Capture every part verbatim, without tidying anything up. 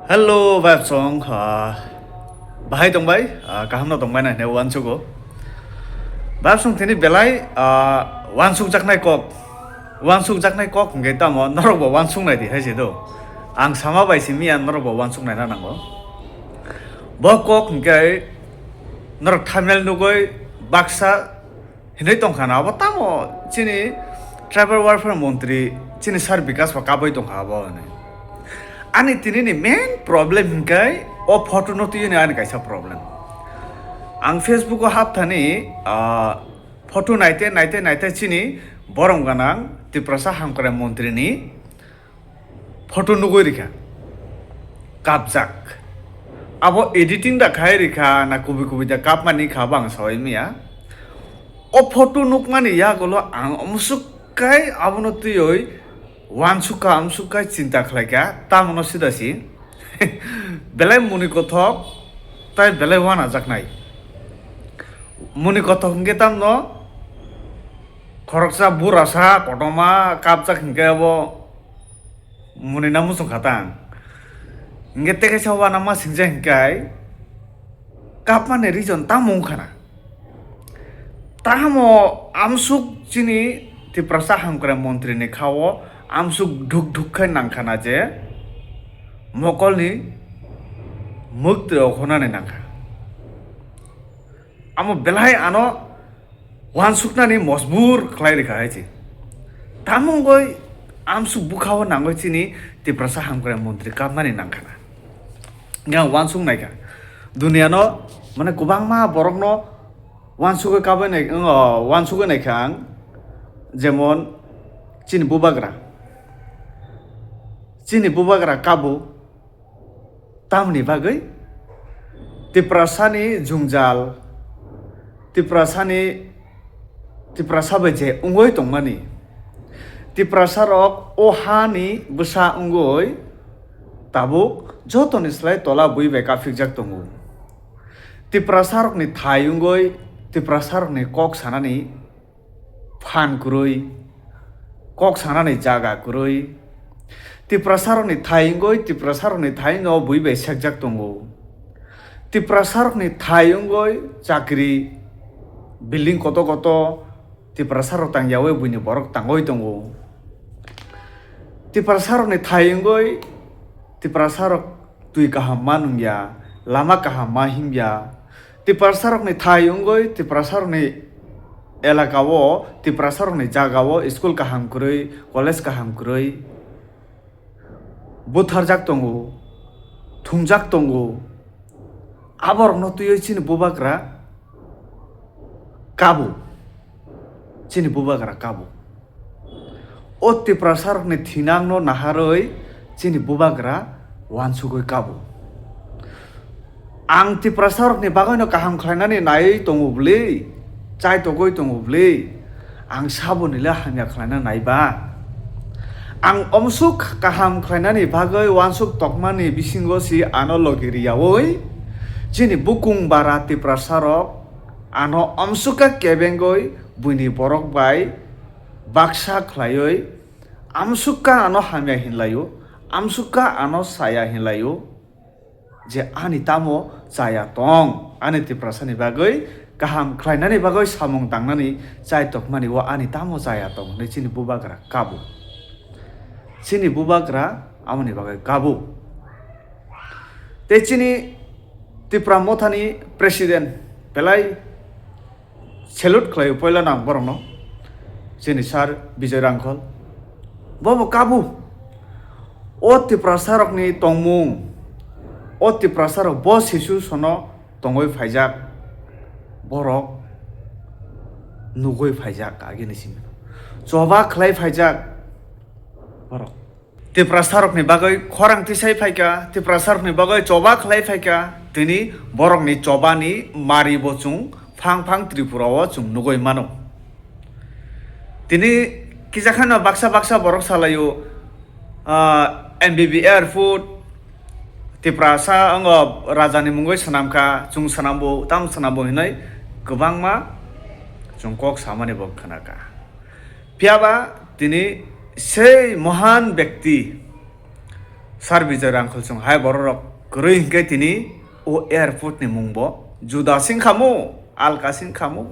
Hello, Vibesong. Ah, bahai tongbai? Ah, kaham no tongbai na hine uansugo. Vibesong tini belai, ah, uansukjaknai kok. Uansukjaknai kok hingke tamo norok bo uansuk nai di hai se do. Ang sama bai simi ang norok bo uansuk nai na nango. Bo kok hingke norok thumbnail nugoi baksa hinui tongkha na, abo tamo chini tribal welfare montri chini sir Bikas bo kabui tongkha abo hinui. Ani tini ni main problem hinkai o photo no twi ani kaisa problem. Ang Facebook o hapthani, ah, photo naite, naite, naite chini borom ganang Tiprasa hamkrai montri ni photo nugui rikha, kapjak. Abo editing da khai rikha, na kubui kubui da kapmani kha, bo ang saui maya. O photo nukmani yagulo ang omsuk kai abono twiwi wansuk kha, amsuk kai chinta khlai kha, tamono sida si. Belai muni kothok, tai belai wanajaknai. Muni kothok hwnkhe tamno khoroksa burasa, kotorma kapjak hwnkhe abo muni na muchung kha tang. Hwnkhe tei kaisa uanama singja hwnkhe kapmani reason tamo wngkha na? Tamo amsuk chini Tiprasa hamkrai montri ni kha o amsuk dhuk dhuk khai nangkha na je mokolni mwktwi okhonani nangkha. Amo belai ano wansuknani mojbur khlai rikha hai se. Tamo wngoi amsuk bwkha o nangoi chini Tiprasa hamkrai montri kapnani nangkha na. Hingke ang wansuk naikha. Duniano mane kwbangma borokno wansugwi kabui nai, o, wansugwi naikha ang. Jemon chini bubagra. Chini bubagra kabo. Tamoni bagwi Tiprasani jwngjal, Tiprasani, Tiprasa bai je wngwi tongmani, Tiprasarok o hani bwsa wngwi tabuk jotoni slai tola bui bai kaphikjak tongo. Tiprasarokni thai wngwi Tiprasarokni kok sanani phan kwrwi, kok sanani jaga kwrwi. Tiprasarokni thai wngwi, Tiprasarokni thai no bui bai sekjak tongo. Tiprasarokni thai wngwi chakri, building koto koto Tiprasarok tangyawi buini borok tangwi tongo. Tiprasarokni thai wngwi Tiprasarok twi kaham ma nungya, lama kaham ma himya. Tiprasarokni thai wngwi Tiprasarokni elaka o, Tiprasarokni jaga o school kaham kwrwi, college kaham kwrwi butharjak tongo, thumjak tongo. Aborokno twiwi chini bubagra kabo, chini bubagra kabo. O Tiprasarokni thinangno naharwi chini bubagra wansugwi kabo. Ang Tiprasarokni bagwino kaham khlainani naiwi tongo bwlwi, chaitogwi tongo bwlwi, ang sabonile hamya khlaina naiba? Ang omsuk kaham khlainani bagwi wansuk tokmani bisingo si ano logi riyaui, chini bukung bara Tiprasarok ano omsukha kebengwi buini borok bai baksa khlaiwi, amsukha ano hamya hinlaio, amsukha ano saya hinlaio, je ani tamo chaya tong, ani Tiprasani bagwi kaham khlainani bagwi samung tangnani chai tokmani o ani tamo chaya tong hinwi chini bubagra kabo. Chini bubagra amoni bagwi kabo. Tei chini Tipra Mothani president belai salute khlaio poila nang borokno, chini sir Bijoy Rangkhol. Bobo kabo o Tiprasarokni tongmung, o Tiprasarok bo situation o tongwi phaijak, borok nugwi phaijak agini simi choba khlai phaijak borok. Tiprasarokni bagwi khorang tisai phaikha, Tiprasarokni bagwi choba khlai phaikha, tini borokni chobani maribo chwng phang phang Tripura o chwng nugwi mano. Tini kisa kheno baksa baksa borok salaio, ah, M B B airport, Tiprasa wngo rajani mungwi swnamkha, chwng swnambo, tamo swnambo hinwi kwbangma chwng kok samani bo khnakha. Phiyaba tini sei mohan bekti, Sir Bijoy Rangkhol chwng hai borok rok kwrwi hinkhe tini o airport ni mung bo juda sing khamu, alka sing khamu,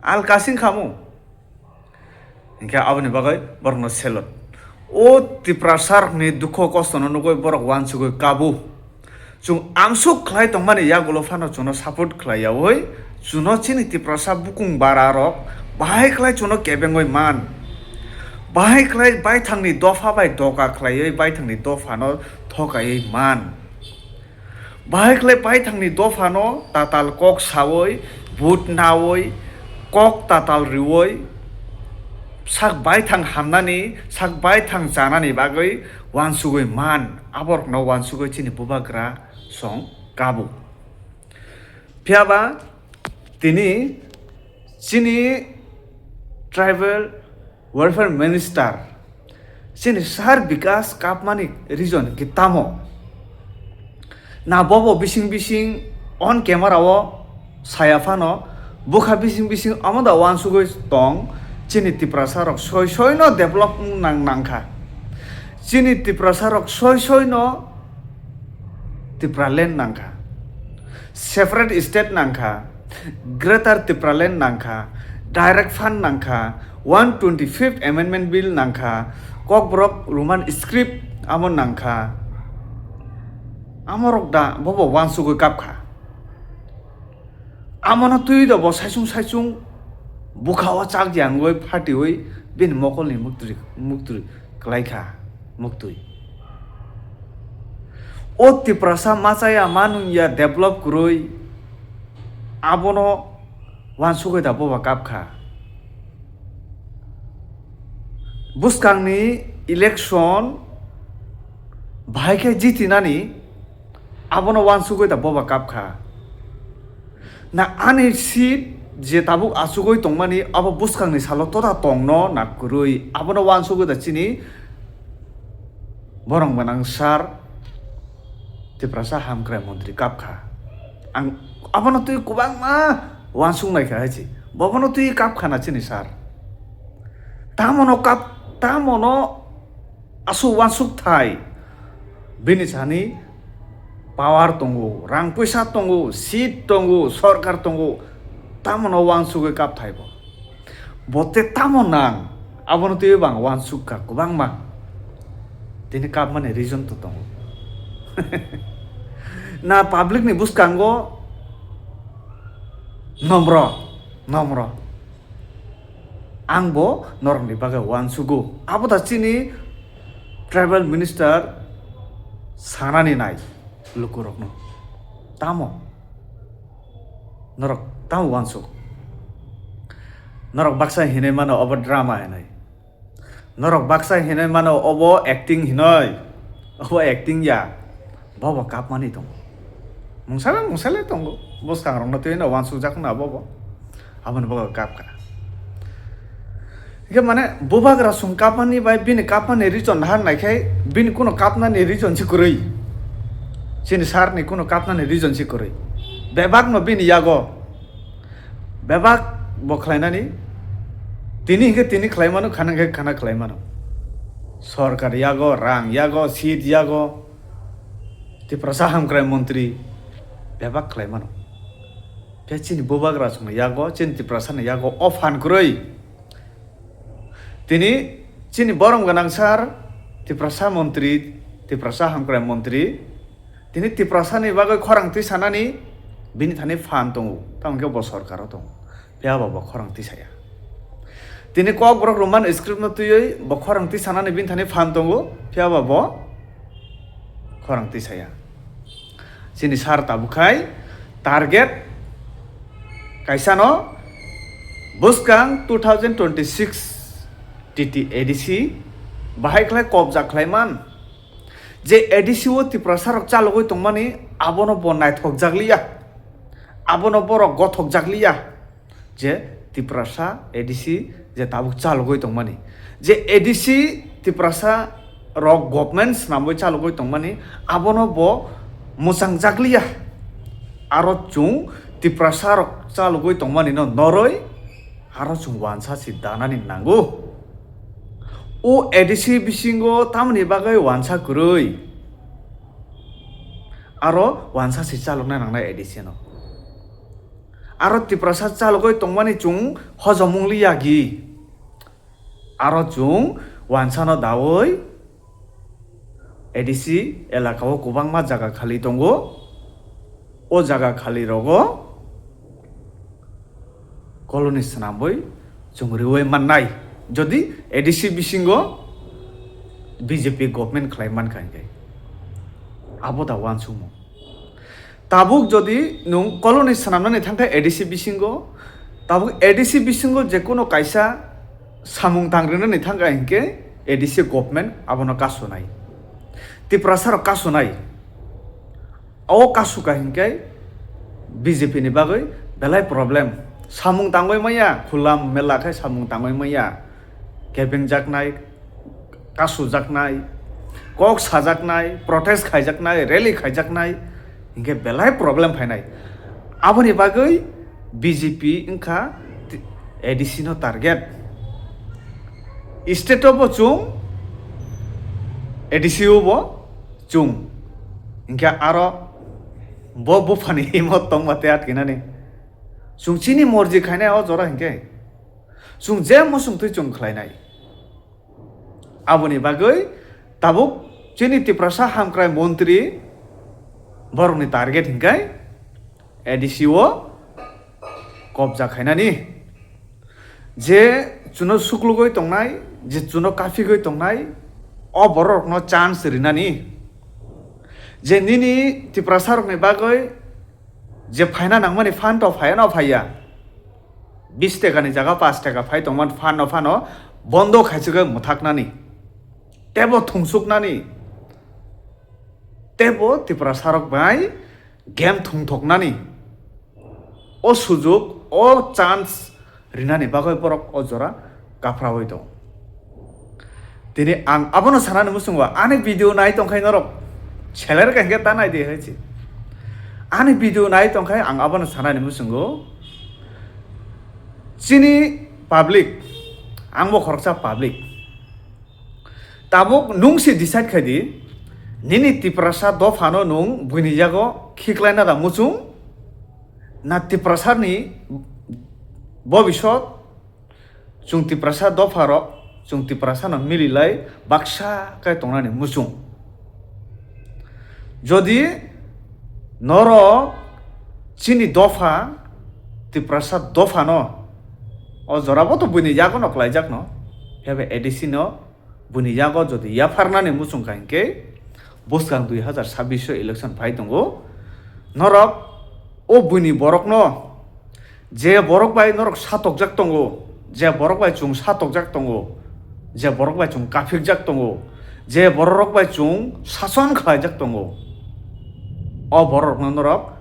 alka sing khamu. Hinkhe aboni bagwi borokno selot. O Tiprasa rokni dukho kosto no nugwi borok wansugwi kabu. Chwng amsuk khlai tongmani yagulo phano chwngno support khlai yaui, chwngno chini Tiprasa bukung bara rok bahai khlai chwngno kebengwi man. Bahai khlai baithangni dopha bai doka khlaiwi baithangni dophano thokaiwi man. Bahai khlai baithangni dophano tatal kok saui, but naui, kok tatal riui, sak baithang hamnani, sak baithang chanani bagwi wansugwi man, aborokno wansugwi chini bubagra song kabu. Phiyaba tini chini tribal welfare minister chini Sir Bikas kapmani reason khe tamo? Na bobo bising bising on camera o saya phano bwkha bising bising omo da wansugwi tong, chini Tiprasa rok soi soi no develop wng nang nangkha. Chini Tiprasa rok soi soi no Tipraland nangkha, separate state nangkha, Greater Tipraland nangkha, direct fund nangkha, one twenty fifth amendment bill nangkha, Kokborok Roman script amo nangkha. Amorok da bobo wansugwi kapkha. Amono twi da bo saichung saichung bwkha o chak yangwi phatiwi bini mokolni muktwi muktwi klaikha, muktwi. O Tiprasa machaya manungya develop kwrwi abono wansugwi da boba kapkha. Bwskangni election bahai khe jitinani abono wansugwi da boba kapkha. Na ani seat je tabuk achugwi tongmani abo bwskangni salo toda tongno na kwrwi abono wansugwi da chini borong gwnang sir Tiprasa hamkrai montri kapkha. Ang abono twi kwbangma wansuk naikha hai se. Bobono twi kapkha na chini sir. Tamono kap, tamono aswk wansuk thai. Bini sani power tongo, rang puisa tongo, seat tongo, sorkar tongo. Tamono wansugwi kap thai bo. Bo te tamo nang, abono twiwi bo ang wansuk kha kwbangma. Tini kapmani reason to tongo. Na public ni bwskango nomro, nomro. Ang bo norokni bagwi wansugo. Abo da chini tribal minister sanani nai lukurokno. Tamo? Norok tamo wansuk? Norok baksa hinwi mano obo drama hinwi. Norok baksa hinwi mano obo acting hinwi. Obo acting ya. Bobo kapmani tongo. Mungsa mungsa le tongo. Bwskangrokno twi no wansukjak na bobo. Aboni bobo kapkha. Hingke mane bubagra song kapmani bai bini kapmani reason har naikhai bini kuno kapnani reason si kwrwi. Chini sir ni kuno kapnani reason si kwrwi. Bebak no bini yago. Bebak bo khlainani tini hingke tini khlai mano, khana hingke khana khlai mano. Sorkar yago, rang yago, seat yago. Tiprasa hamkrai montri bebak khlai mano. Khe chini bubagra songni yago, chini Tiprasani yago o phan kwrwi. Tini chini borom gwnang sir, Tiprasa montri, Tiprasa hamkrai montri, tini Tiprasani bagwi khorang twi sanani bini thani phan tongo, tamo khe bo sorkaro tongo. Phiya ba bo khorang tisaya. Tini Kokborok Roman script no twiwi bo khorang tisanani bini thani phan tongo, phiya ba bo khorang tisaya. Chini sir tabuk khai target kaisa no bwskang two thousand twenty-six T T A D C bahai khlai kobja khlai man. Je A D C o Tiprasa rok chalogwi tongmani abono bo naithok jakliya, abono borok gothok jakliya. Je Tiprasa A D C je tabuk chalogwi tongmani, je A D C Tiprasa rok government swnamwi chalogwi tongmani, abono bo mwchang jakliya. Aro chwng Tiprasa rok chalogwi tongmani no noroi, aro chwng wansa si danani nango. O A D C bisingo tamoni bagwi wansa kwrwi. Aro wansa se chalokna nangnai A D C no. Aro Tiprasa chalogwi tongmani chwng hojomung liyagi. Aro chwng wansano dawi A D C elakao kwbangma jaga khali tongo. O jaga khali rogo colony swnamwi chwng riwi mannai. Jodi A D C bisingo B J P government khlai mankha hinkhe, abo da wansukmung. Tabuk jodi nwng colony swnamnani thangkhe A D C bisingo, tabuk A D C bisingo jekunu kaisa samung tangrinani thangkha hinkhe A D C government abono kasunai. Tiprasarok kasunai. O kasuka hinkhe B J P ni bagwi belai problem. Samung tangwi maya, khula mela khe samung tangwi maya. Kebengjaknai, kasujaknai, kok sajaknai, protest khaijaknai, rally khaijaknai, hinkhe belai problem phainai. Aboni bagwi B J P wngkha A D C no target. State o bo chwng, A D C o bo chwng. Hinkhe aro bo buphani himo tongma tei atkinani. Chwng chini morji khainai o jora hinkhe. Chwng je muchungtwi chwng khlainai. Aboni bagwi tabuk chini Tiprasa hamkrai montri borokni target hinkhe A D C o kobja khainani. Je chuno suklugwi tongnai, je chuno kaphigwi tongnai, o bororokno chance rinani. Je nini Tiprasarokni bagwi je phaina nangmani fund o phaiya no phaiya. Bis tekani jaga pas teka phai tongmani phano phano bondo khaisukhe mwthaknani, teibo thungsuknani, teibo Tiprasarok bai game thungthoknani, o sujuk, o chance rinani bagwi borok o jora kaphrawi tongo. Tini ang abono sanani muchungo, ani video nai tongkhai norok seler khe hinkhe ta nai di hai se. Ani video nai tongkhai ang abono sanani muchungo, chini public, ang bo khoroksa public. Tabuk nwng se decide khai di, nini Tiprasa dophano nwng buini yago khiklaina da muchung, na Tiprasani bobisot, chwng Tiprasa dopharok, chwng Tiprasano mililai baksa khe tongnani muchung. Jodi norok chini dopha, Tiprasa dophano, o jorabo to buini yagono klaijakno, phiyaba A D C no buini yago jodi yapharnani muchung kha hinkhe, bwskang dui hazar sabbish o election phai tongo, norok o buini borokno, je borok bai norok satokjak tongo, je borok bai chwng satokjak tongo, je borok bai chwng kaphikjak tongo, je borok bai chwng sason khlaijak tongo, o borokno norok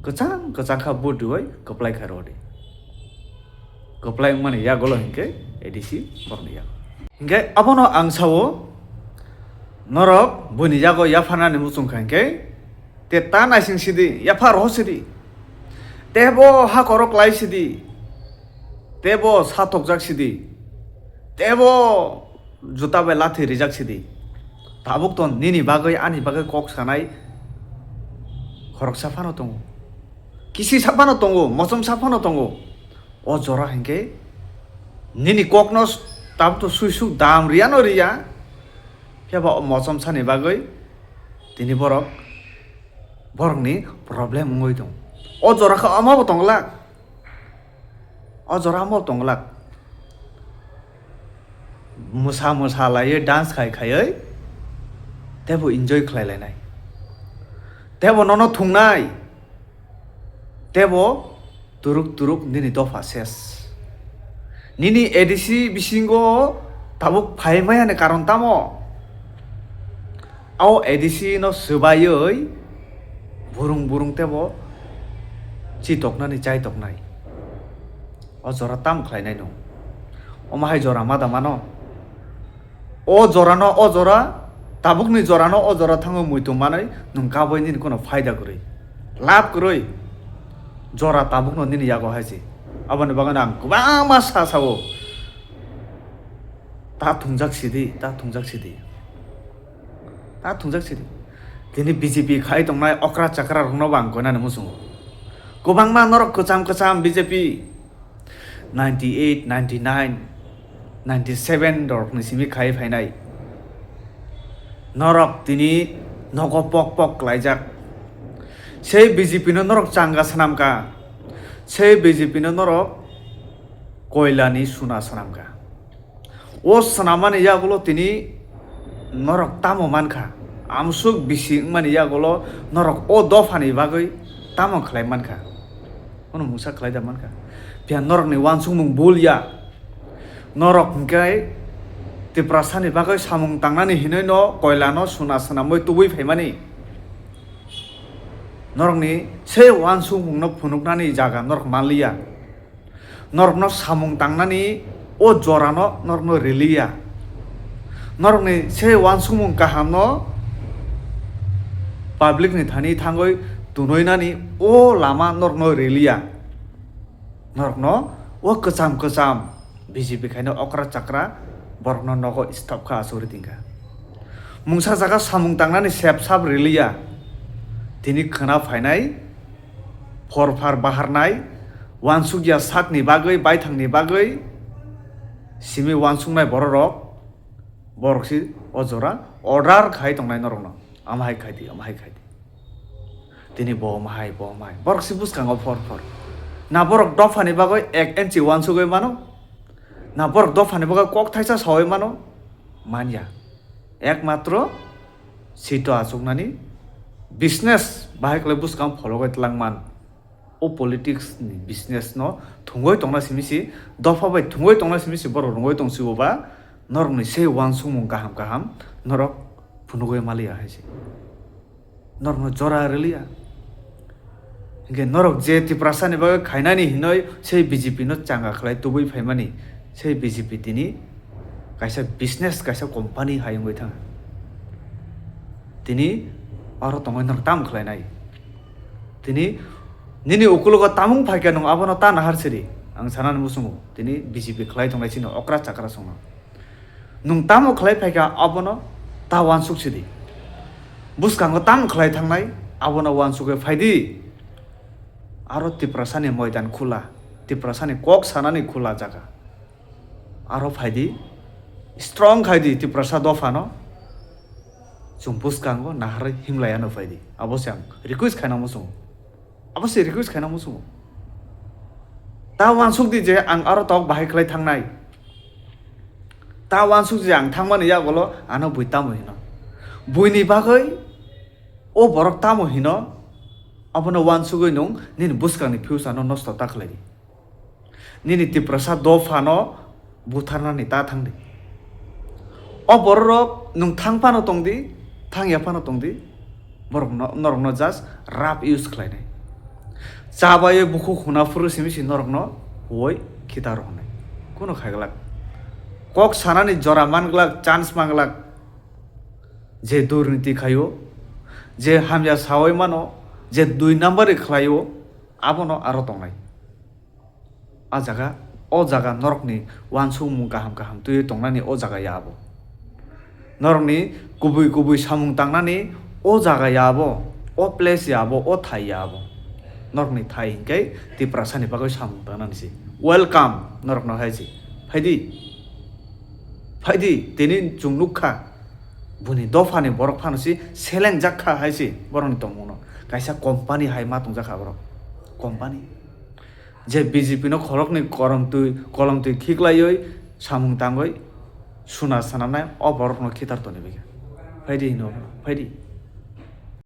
kwchang kwchang kha vote riwi kwplai kha rw di. Kwplai wngmani yagulo hinkhe A D C borokni yago. Hinkhe abono ang sao, norok buini yago yapharnani muchung kha hinkhe, te ta naising sidi, yaphar ho sidi. Tebo ha korok lai sidi. Tebo satokjak sidi. Tebo juta bai lathi rijak sidi. Tabuk to nini bagwi, ani bagwi kok sanai khoroksa phano tongo. Kisi sa phano tongo, mochom sa phano tongo. O jora hinkhe nini kokno s-, tabuk to suisuk dam riya no riya. Phiya ba o mochom sani bagwi tini borok, borokni problem wngwi tong. O jora khe omo bo tong glak. O jora omo tong glak. Mwsa mwsa laiwi, dance khai khaiwi tebo enjoy khlai lainai. Tebo nono thungnai. Tebo turuk turuk nini dopha ses. Nini A D C bisingo tabuk phai maya ni karon tamo? O A D C no swbaiwi burung burung tebo chitoknani chaitoknai. O jora tam khlainai no? Omo hai jora ma da mano? O jorano, o jora, tabukni jorano o jora thango muitu manwi nwng kabui nini kono phaida kwrwi, lab kwrwi. Jora tabukno nini yago hai se. Aboni bagwi ang kwbangma sa sao. Ta thungjak sidi, ta thungjak sidi. Ta thungjak sidi. Tini B J P khai tongnai okra chakra rokno bo ang koinani muchungo. Kwbangma norok kwcham kwcham B J P ninety eight, ninety nine, ninety seven rokni simi khai phainai. Norok tini nogo pok pok klaijak. Sei B J P no norok changa swnamkha. Sei B J P no norok koilani suna swnamkha. O swnamani yagulo tini norok tamo mankha? Amsuk bisi wngmani yagulo norok o dophani bagwi tamo khlai mankha? Bono mungsa khlai da mankha. Phiya norokni uansukmung bul ya. Norok hwnkhe Tiprasani bagwi samung tangnani hinwi no koilano suna swnamwi tubui phaimani. Norokni se uansukmungno phunuknani jaga norok manliya. Norokno samung tangnani o jorano norokno riliya. Norokni se uansukmung kahamno publicni thani thangwi tunoinani o lama norokno riliya. Norokno o kwcham kwcham B J P khaino okra chakra borokno nogo stop kha asugri tingkha. Mungsa jaga samung tangnani sep sap riliya. Tini khwna phainai phor phar baharnai, uansukya sakni bagwi, baithangni bagwi simi uansuknai bororok, borok si o jora order khai tongnai norokno, amahai khai di, amahai khai di. Tini bo mahai, bo mahai, borok si bwskango phor phor. Na borok dophani bagwi ek inchi uansugwi mano, na borok dophani bagwi kok thaisa sawi mano, manya. Ekmatro sito achuknani business bahai kwlai bwskang phologwi tlangman. O politics ni business no thwngwi tongna simi si, dopha bai thwngwi tongna simi si borok rwngwi tong si bo ba norokni se uansukmung kaham kaham norok phunugwi maliya hai se. Norokno jora rwliya. Hinkhe norok je Tiprasani bagwi khainani hinoi sei B J P no changa khlai tubui phaimani, sei B J P tini kaisa business, kaisa company hai wngwi thang. Tini oro tongwi norok tamo khlainai? Tini nini ukulogo tamung phaikha nwng abono ta nahar siri. Ang sanani muchungo tini B J P khlai tongnai chini okra chakra songno. Nwng tamo khlai phaikha abono ta uansuk sidi. Bwskango tamo khlai thangnai abono uansukwi phaidi. Aro Tiprasani moidan khula, Tiprasani kok sanani khula jaga. Aro phaidi, strong khaidi Tiprasa dophano. Chwng bwskango naharwi himlaiano phaidi. Abo se ang request khaina muchungo. Abo se request khaina muchungo. Ta uansuk di je ang aro tok bahai khlai thangnai. Ta uansuk je ang thangmani yagulo ano bui tamo hino. Buini bagwi o borok tamo hino, abono uansugwi nwng nini bwskangni future no nosto ta khlai di. Nini Tiprasa dophano butharnani ta thangdi. O bororok nwng thang phano tongdi, thang ya phano tongdi, borok no, norokno just rough use khlainai. Chabaiwi bukhuk huna phuru simi si norokno huoi khita rohornai. Kuno khaiglak. Kok sanani jora manglak, chance manglak. Je durniti khaio, je hamya sawi mano, je dui number khlaio, abono aro tongnai. A jaga, o jaga norokni uansukmung kaham kaham twiwi tongnani o jaga ya abo. Norokni kubui kubui samung tangnani o jaga ya abo, o place ya abo, o thai ya abo. Norokni thai hinkhe Tiprasani bagwi samung tangnani si. Welcome norokno hai si. Phaidi. Phaidi, tini chwng nukha. Buni dophani borok phano si selengjak kha hai si borokni tongmungno. Kaisa company hai ma tongjak kha borok. Company. Je B J P no khoroknwi koromtwi, kolomtwi khiklaiwi samung tangwi suna swnamnai o borokno khitar toni bai kha. Phaidi hino, phaidi.